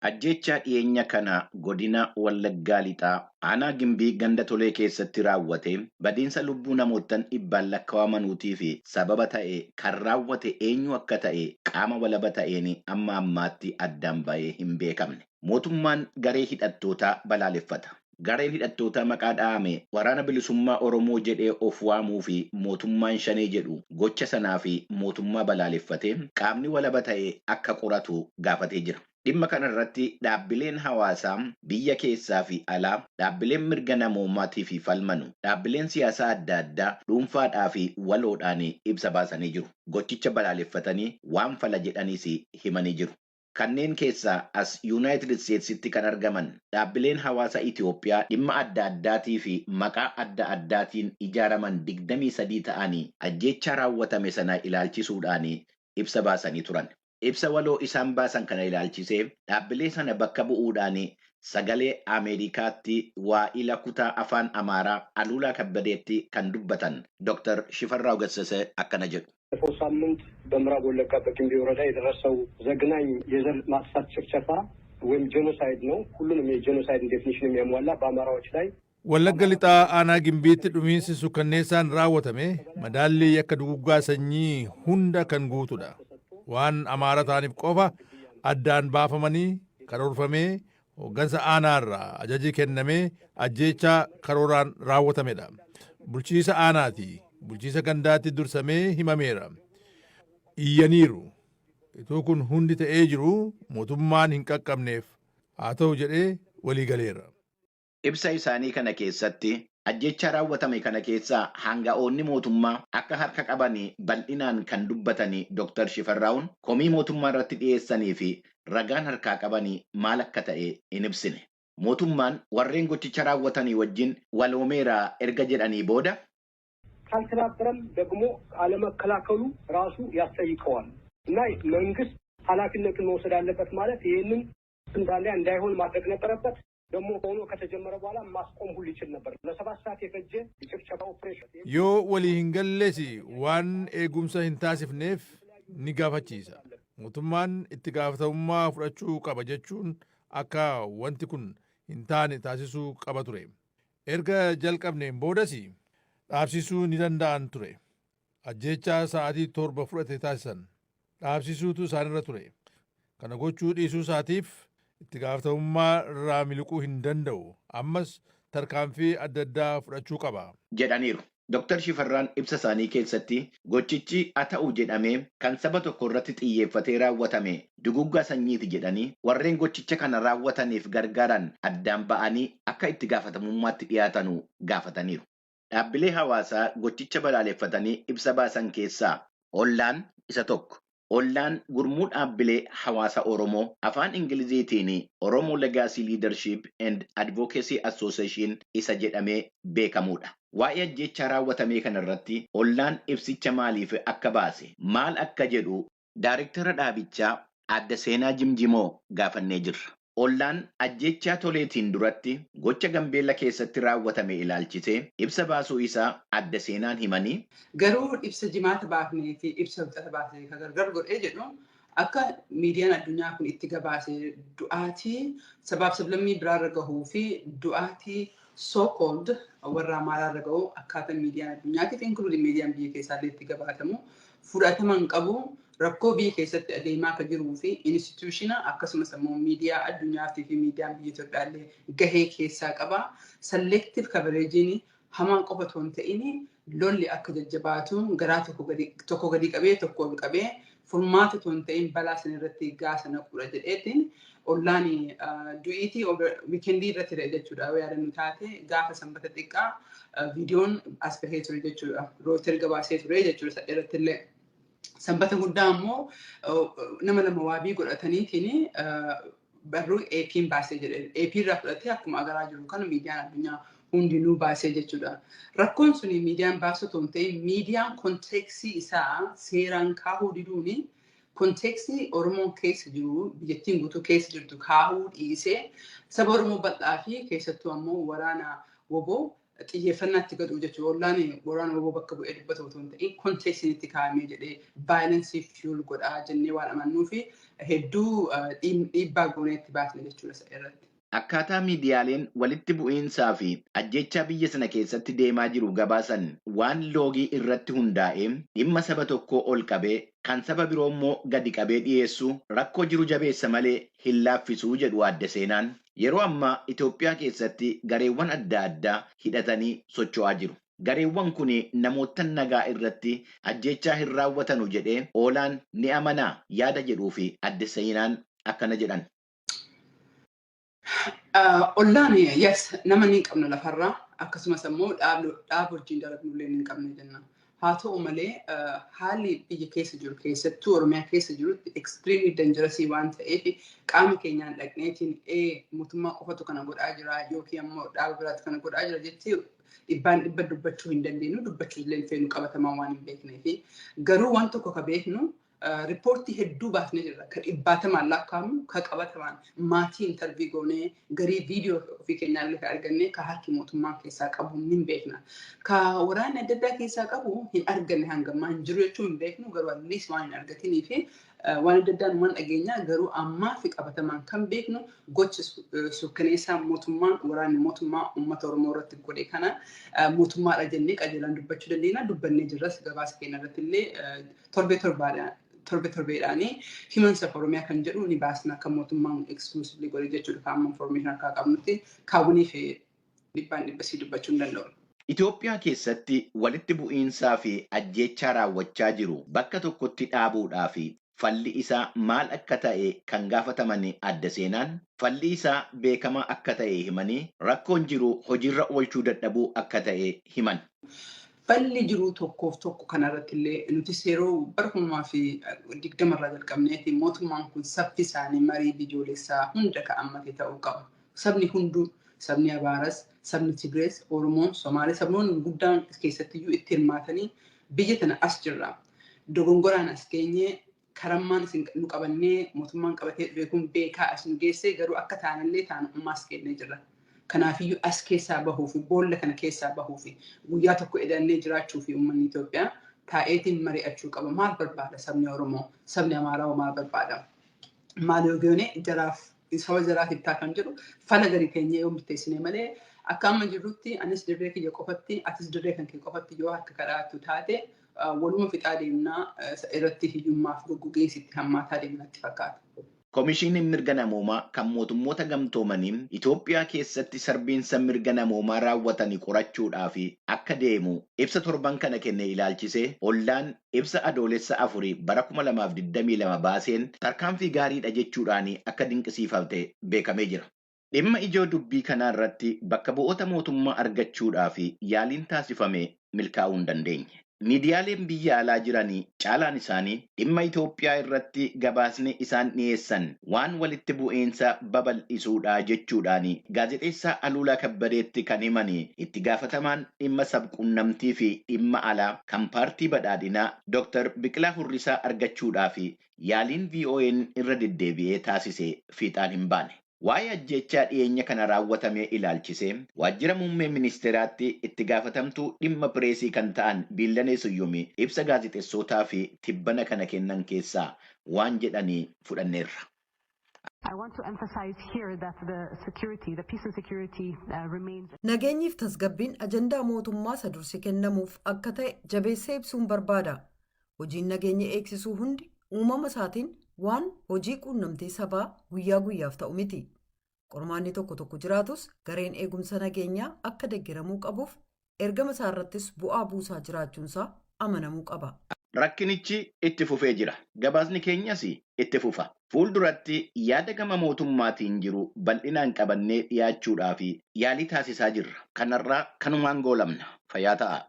Ajjeechaa dhiyeenya kana godina Wallaggaa Lixaa aanaa Gimbii ganda Tolee keessatti raawwate badiinsa lubbuu namoottan dhibbaan lakkaawamanuutii fi sababa ta'e kan raawwate eenyu akka ta'e qaama walaba ta'een amma ammaatti addaan ba'ee hin beekamne. Mootummaan garee hidhattootaa balaaleffata. Gareen hidhattootaa maqaa dha'ame Waraana Bilisummaa Oromoo jedhee of waamuu fi mootummaan Shanee jedhu gocha sanaa fi mootummaa balaaleffatee qaamni walaba ta'e akka qoratu gaafatee jira. Dhimma kana irratti dhaabbileen hawaasaa biyya keessaa fi alaa, dhaabbileen mirga namoomaatii fi falmanu, dhaabbileen siyaasaa adda addaa dhuunfaadhaa fi waloodhaan ibsa baasanii jiru. Gochicha balaaleffatanii waan fala jedhaniis himanii jiru. Kanneen keessaa as Yuunaayitid Isteetsitti kan argaman dhaabbileen hawaasa Itoophiyaa dhimma adda addaatii fi maqaa adda addaatiin ijaaraman 23 ta'anii ajjeechaa raawwatame sana ilaalchisuudhaan ibsa baasanii turan. Ibsa waloo isaan baasan kana ilaalchisee dhaabbilee sana bakka bu'uudhaan Sagalee Ameerikaatti waa'ila kutaa afaan Amaaraa Aluulaa Kabbadeetti kan dubbatan Dr. Shifarraaw Gassasee akkana jedhu. ባለፈው ሳምንት በምዕራብ ወለጋ በጊምቢ ወረዳ የደረሰው ዘግናኝ የዘር ማጥፋት ጭፍጨፋ ወይም ጄኖሳይድ ነው። ሁሉንም የጄኖሳይድ ዴፊኒሽን የሚያሟላ በአማራዎች ላይ Wallagga Lixaa aanaa Gimbiitti dhumiinsi sukkanneessaan raawwatame madaallii yakka duguggaa sanyii hunda kan guutudha. Waan Amaara ta'aniif qofa addaan baafamanii karoorfamee hooggansa aanaarraa ajaji kennamee ajjeechaa karooraan raawwatamedha. Bulchiisa aanaati. Bulchiisa gandaatti dursamee himameera. Iyyaniiru. Ituu kun hundi ta'ee jiru mootummaan hin qaqqabneef haa ta'u jedhee walii galeera. Ibsa isaanii kana keessatti ajjeechaa raawwatame kana keessaa hanga'oonni mootummaa akka harka qaban bal'inaan kan dubbatan Dr. Shifarraa'uun komii mootummaa irratti dhiyeessanii fi ragaan harkaa qaban maal akka ta'e hin ibsine. Mootummaan warreen gochicha raawwatanii wajjin waloomeera erga jedhanii booda. ካልተባበረም ደግሞ አለመከላከሉ ራሱ ያስጠይቀዋል እና መንግስት ኃላፊነቱን መውሰድ አለበት። ማለት ይህንን እንዳለ እንዳይሆን ማድረግ ነበረበት። ደግሞ ሆኖ ከተጀመረ በኋላ ማስቆም ሁሉ ይችል ነበር። ለ7 ሰዓት የፈጀ የጭፍጨፋ ኦፕሬሽን Yoo walii hin galles waan eegumsa hin taasifneef ni gaafachiisa. Mootummaan itti gaafatamummaa fudhachuu qaba jechuun akka wanti kun hin taane taasisuu qaba ture. Erga jalqabneen boodas dhaabsisuu ni danda'an ture. Ajjeechaa sa'aatii 7 fudhate taasisan. Dhaabsisuutu isaanirra ture. Kana gochuu dhiisuu isaatiif itti gaafatamummaa irraa miliquu hin danda'u. Ammas tarkaanfii adda addaa fudhachuu qaba. Jedhaniiru. Dr. Shifarraan ibsa isaanii keessatti gochichi haa ta'u jedhamee kan saba tokko irratti xiyyeeffatee raawwatame duguggaa sanyiiti jedhanii warreen gochicha kana raawwataniif gargaaran addaan ba'anii akka itti gaafatamummaatti dhiyaatanu gaafataniiru. Dhaabbilee hawaasaa gochicha balaaleffatanii ibsa baasan keessaa Ollaan isa tokko. Ollaan gurmuu dhaabbilee hawaasa Oromoo afaan Ingiliziitiin Oromo Legacy Leadership and Advocacy Association isa jedhamee beekamudha. Waa'ee ajjeechaa raawwatamee kanarratti Ollaan ibsicha maaliif akka baase, maal akka jedhu Daayirektara dhaabichaa Aadde Seenaa Jimjimoo gaafannee jirra. Ollaan ajjeechaa Toleetiin duratti gocha Gambeella keessatti raawwatame ilaalchisee ibsa baasuu isaa Aadde Seenaan himanii. Garuu ibsa Jimaata baafnee fi ibsa Wixata baafnee kan gargar godhee jedhu, akka miidiyaan addunyaa kun itti gabaase, du'aatii sabaaf sablammii biraarra gahuu fi du'aatii so called warra Amaaraarra gahu akkaataa miidiyaan addunyaatiif, including miidiyaan biyya keessaallee, itti gabaatamu fudhatama hin qabu. Rakkoo biyya keessatti adeemaa akka jiruu fi institution akkasumas immoo miidiyaa addunyaatii fi miidiyaan biyya Itoophiyaallee gahee keessaa qaba. Selective coverage hamaa qofa otoo hin ta'in lolli akka jajjabaatu, garaa tokko gadi qabee tokko ol qabee furmaata otoo hin ta'in balaa sana irratti gaasa naquudha jedheetiin Ollaan du'iitii weekend irratti ta'e jechuudha. Yoo yaadannu taate, gaafa Sanbata xiqqaa viidiyoon as bahee ture jechuudha. Reuters gabaasee ture jechuudha irratti illee. Sanbata guddaa immoo nama lama waabii godhataniitiin barruu AP'n baasee jedhe. AP irraa fudhatee akkuma agaraa jiru kana miidiyaan addunyaa hundinuu baasee jechuudha. Rakkoon suni miidiyaan baasu otoo hin ta'in miidiyaan context isaa seeraan kaahuu diduuni, context Oromoon keessa jiru, biyyattiin guutuu keessa jirtu kaahuu dhiisee, saba Oromoo bal'aa fi keessattuu ammoo waraana WBO Xiyyeeffannaa itti godhu jechuudha. Ollaan waraana WBO bakka bu'ee dubbatu otoo hin ta'in contextiin itti kaa'amee jedhee violence fuel godhaa jennee waan amannuu fi hedduu dhiibbaa goonee itti baasne jechuudha irratti. Akkaataa miidiyaaleen walitti bu'iinsaa fi ajjechaa biyya sana keessatti deemaa jiru gabaasan waan loogii irratti hundaa'ee dhimma saba tokkoo ol qabee kan saba biroo immoo gadi qabee dhiyeessu rakkoo jiru jabeessa malee hin laaffisuu jedhu adde Seenaan. Yeroo ammaa Itoophiyaa keessatti gareewwan adda addaa hidhatanii socho'aa jiru. Gareewwan kun namoota nagaa irratti ajjechaa hin raawwatanu jedhee OLAn ni amanaa yaada jedhuu fi adde Seenaan akkana jedhan. Ollaan, yes, nama ni qabna lafarraa, akkasumas immoo dhaaba wajjin dalagnullee ni qabna jenna. Haa ta'u malee, haalli biyya keessa jiru, keessattuu Oromiyaa keessa jirutti, extremely dangerous waan ta'eef qaama keenyaan dhaqneetiin ee mootummaa qofatu kana godhaa jira yookiin ammoo dhaaba biraatu kana godhaa jira jettee dhibbaan dhibba dubbachuu hin dandeenyu, dubbachuu illee feenu qabatamaa waan hin beekneefi. Garuu waan tokko ka beeknu, riippoortii hedduu baasnee jirra. Ka dhibbaatamaan lakkaa'amu, ka qabatamaan maatii interview goonee, garii viidiyoo ofii keenyaallee ka arganne, ka harki mootummaa keessaa qabu ni beekna. Ka waraanni adda addaa keessaa qabu hin arganne, hangammaa hin jiru jechuun hin beeknu, garuu alliis waan hin argatinii fi waan adda addaan waan dhageenya. Garuu ammaa fi qabatamaan kan beeknu gocha suukkaneessaa mootummaan, waraanni mootummaa uummata Oromoo irratti godhe kana mootummaadha jennee qajeelaan dubbachuu dandeenya. Dubbannee jirras gabaasa keenya irratti illee. Torbee torbaadhaan, torbe torbeedhaanii Humans of Oromiyaa kan jedhu ni baasna, kan mootummaan exclusively godhe jechuudha. Kan amma information harkaa qabnutti kaawwanii fi dhibbaan dhibbasii dubbachuu hin danda'u. Itoophiyaa keessatti walitti bu'iinsaa fi ajjeechaa raawwachaa jiru bakka tokkotti dhaabuudhaa fi falli isaa maal akka ta'e kan gaafataman adde Seenaan, falli isaa beekamaa akka ta'e himanii, rakkoon jiru hojiirra oolchuu dadhabuu akka ta'e himan. Falli jiru tokkoof tokko kanarratti illee nuti yeroo bara 2020 irraa jalqabneeti mootummaan kun saffisaanii marii biyyoolessaa hunda ka'ammate ta'uu qaba. Sabni hunduu, sabni Amaaras, sabni Tigirees, Oromoon, Somaalee, sabnoonni guddaan keessattiyyuu itti hirmaatanii biyya tana as jirra. Dogongoraan as geenyee, karammaan isin nu qabannee mootummaan qabatee dhufe kun beekaa as nu geessee, garuu akka taanallee taanu ammaas kennee jirra. Kanaafiyyuu as keessaa bahuu fi boolla kana keessaa bahuu fi guyyaa tokko edannee jiraachuu fi uummanni Itoophiyaa taa'eetiin mari'achuu qaba. Maal barbaada sabni Oromoo? Sabni Amaaraa maal barbaada? Maal yoo goone jaraaf, saba jaraatiif ta'a kan jedhu fala gadi keenyee yoo murteessine malee, akka amma jirrutti anis dirree kiyya qofatti, atis dirree kan kee qofatti yoo harka kadhaattu taate, waluma fixaa deemnaa, irratti hiyyummaaf goggogiinsi itti hammaataa deemnaa itti fakkaata. Komishiiniin mirga namoomaa kan mootummoota gamtoomanii Itoophiyaa keessatti sarbiinsa mirga namoomaa raawwatanii qorachuudhaaf akka deemu ibsa torban kana kenne ilaalchisee, OLLAan ibsa Adoolessa 4 bara 2022 baaseen tarkaanfii gaariidha jechuudhaan akka dinqisiifate beekamee jira. Dhimma ijoo dubbii kanaa irratti bakka bu'oota mootummaa argachuudhaaf yaaliin taasifame milkaa'uu hin dandeenye. Miidiyaaleen biyya alaa jiranii caalaan isaanii dhimma Itoophiyaa irratti gabaasni isaan dhiyeessan waan walitti bu'iinsa babal'isuudha jechuudhaan gaazexeessaa Aluulaa Kabbadeetti kan himanii itti gaafatamaan dhimma sabquunnamtii fi dhimma alaa kan paartii badhaadhinaa Dr. Biqilaa Hurrisaa argachuudhaaf yaaliin VOA'n irra deddeebi'ee taasise fiixaan hin baane. Waa'ee ajjechaa dhiyeenya kana raawwatamee ilaalchisee waajjira muummee ministeeraatti itti gaafatamtuu dhimma pireesii kan ta'an Biillanee Suyyumii ibsa gaazexeessootaa fi tibbana kana kennan keessaa waan jedhanii fudhanneerra. I want to emphasize here that the security, the peace and security remains. Nageenyiif tasgabbiin ajandaa mootummaa isa dursi kennamuuf akka ta'e jabeessee ibsuun barbaada. Hojiin nageenya eegsisuu hundi uumama isaatiin waan hojii quunnamtii sabaa guyyaa guyyaaf ta'u miti. Qormaanni tokko tokko jiraatus, gareen eegumsa nageenyaa akka deeggaramuu qabuuf ergama isaa irrattis bu'aa buusaa jiraachuunsaa amanamuu qaba. Rakkinichi itti fufee jira. Gabaasni keenyas itti fufa. Fuulduratti yaada gama mootummaatiin jiru bal'inaan qabannee dhiyaachuudhaaf yaalii taasisaa jirra. Kanarraa kanumaan goolabna. Fayyaa ta'a.